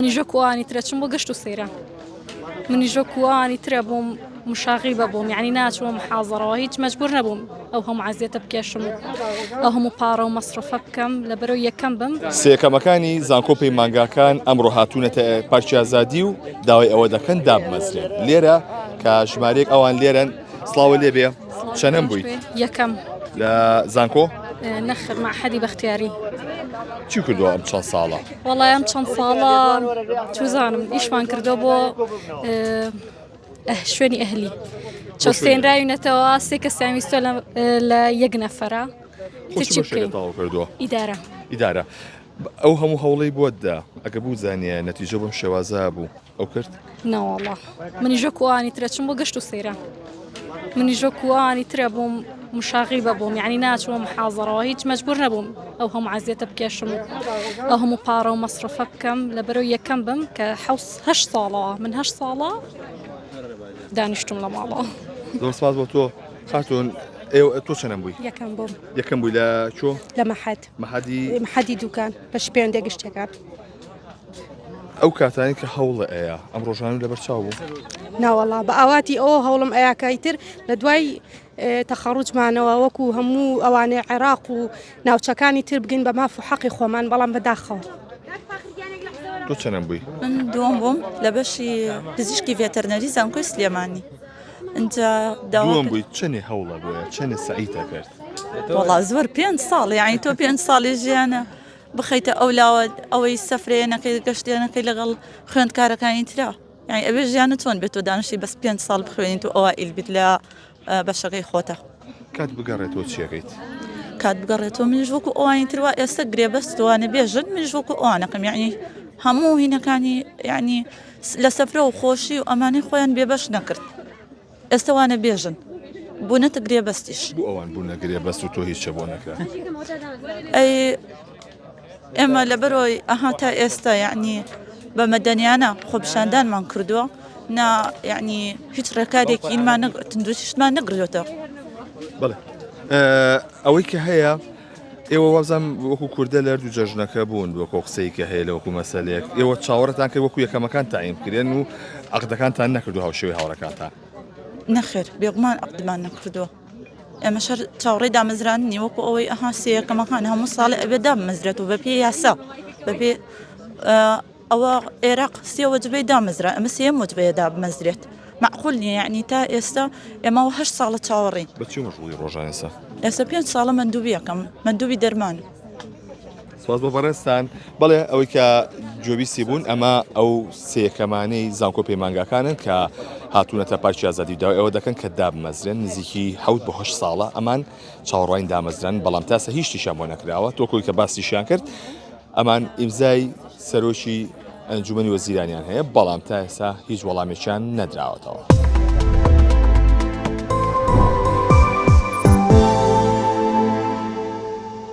منیش وەکو ئەوانی ترە چم بۆ گەشت و سەیران منیش وەکو ئەوانی ترە بووم مشاغیبە بووم یعنی ناچمە محازەڕەوە هیچ مەجبور نەبووم ئەو هەموو عەزیەتە بکێشم ئەو هەموو پارە و مەسرەفە بکەم لەبەرەوە یەکەم بم. سێکەمەکانی زانکۆ پەیمانگاکان ئەمڕۆ هاتوونەتە پارکی ئازادی و داوای ئەوە دەکەن دابمەزرێن لێرە کە ژمارەیەک ئەوان لێرەن سڵاوە لێبێ چەنەم بوویت؟ یەکەم. لە زانکۆ؟ نەخێر مەعهەدی بەختیاری. چی کردووە ئەم چەند ساڵە؟ وەڵای ئەم چەند ساڵە چوزانم ئیشمان کردو بۆ شوێنی ئەهلی چەسێنراوینەتەوە سێ کەسیان ویستۆ لە یەک نەفەرە کردووە ئیدارە ئیدارە ئەو هەموو هەوڵی بۆت دا ئەگە بوو زانیە نەتیجە بەم شێوازە بوو ئەو کرد؟ نەوەڵا منیش وەکو ئەوانی ترە چم بۆ گەشت و سەیران منیش وەکو ئەوانی ترە بووم مشاغیبە بووم یعنی ناچمە محازەڕەوە هیچ مەجبور نەبووم ئەو هەموو عەزیەتە بکێشم ئەو هەموو پارە و مەسرەفە بکەم لەبەرەوە یەکەم بم کە حەوس هەشت ساڵەوە من هەشت ساڵە دانیشتم لە ماڵەوە. زۆر سپاس بۆ تۆ خاتون ئێوە تۆ چەنەم بووی؟ یەکەم بووم. یەکەم بووی لە چۆ؟ لە مەحەد. مەحەدی؟ مەحەدی دوکان بەشی پەیوەندیە گشتیەکان. ئەو کاتانەی کە هەوڵە ئەیا ئەم ڕۆژانە لەبەر چاو بوو؟ ناوەڵا بە ئاواتی ئەوە هەوڵم ئەیا کە ئیتر لە دوای تەخەڕوجمانەوە وەکو هەموو ئەوانەی عێراق و ناوچەکانی تر بگەین بە ماف و حەقی خۆمان بەڵام بەداخەوە. تۆ چەنەم بووی؟ من دووەم بووم لە بەشی پزیشکی ڤێتەرنەری زانکۆی سلێمانی. ئینجا داوا دووەم بووی چەنێ هەوڵە بۆیە چەنێ سەعیتە کرد؟ وەڵا زۆر پێنج ساڵ یعنی تۆ پێنج ساڵی ژیانە بخەیتە ئەو لاوە ئەوەی سەفرەیە نەکەی گەشتێ نەکەی لەگەڵ خوێندکارەکانی ترا یعنی ئەبێ ژیانە چۆن بێت تۆ دانیشی بەس پێنج ساڵ بخوێنیت و ئەوە ئیل بیت لە بەشەکەی خۆتە. کات بگەڕێتەوە چیەکەیت؟ کات بگەڕێتەوە منیش وەکو ئەوانی تر وا ئێستا گرێبەست وانە بێژن منیش وەکو ئەوانەکەم یعنی هەموو هینەکانی یعنی لە سەفرە و خۆشی و ئەمانەی خۆیان بێبەش نەکرد. ئێستا وانە بێژن بونەتە گرێبەستیش. بۆ ئەوان بونە گرێبەست و تۆ هیچە بۆ نەکرا؟ ئەی ئێمە لەبەرەوەی ئەها تا ئێستا یعنی بە مەدەنیانە خۆپیشاندانمان کردووە نا یعنی هیچ ڕێکارێکی ئینمان تەندروستیشمان نەگرتووەتەوە. بەڵێ ئەوەی کە هەیە ئێوە وابزانم وەکو کوردە لە هەردوو جەژنەکە بوون وەکو قسەی کە هەیە لە وەکو مەسەلەیەک ئێوە چاوەڕێتان کرد وەکو یەکەمەکان تەعین بکرێن و عەقدەکانتان نەکردو هاوشێوەی هاوڕێکانتان؟ نەخێر بێگومان عەقدمان نەکردووە ئێمە شەر چاوەڕێی دامەزراندنی وەکو ئەوەی ئەها سێ یەکەمەکان هەموو ساڵێ ئەبێ دابمەزرێت و بەپێی یاسا بەپێ ئەوە عێراق سێ وەجبەی دامەزرا ئەمە سێیەم وەجبەیە دابمەزرێت مەعقول نییە یعنی تا ئێستا ئێمە هەشت ساڵە چاوەڕێین. بە چی مەشغوڵی ڕۆژان ئێستا؟ ئێستا پێنج ساڵە مەندوبیەکەم مەندوبی دەرمانم. سپاس بۆ بەڕێزتان. بەڵێ ئەوەی کە گوێبیستی بوون ئەمە ئەو سێ یەکەمانەی زانکۆ پەیمانگاکانن کە هاتوونەتە پارکی ئازادی و داوای ئەوە دەکەن کە دابمەزرێن نزیکی حەوت بۆ هەشت ساڵە ئەمان چاوەڕوانی دامەزران بەڵام تاسە هیچ شتیشیان بۆ نەکراوە تۆکۆی کە باسیشیان کرد ئەمان ئیمزای سەرۆکی ئەنجومەنی وەزیرانیان هەیە، بەڵام تا ئێستا هیچ وەڵامێکیان نەدراوەتەوە.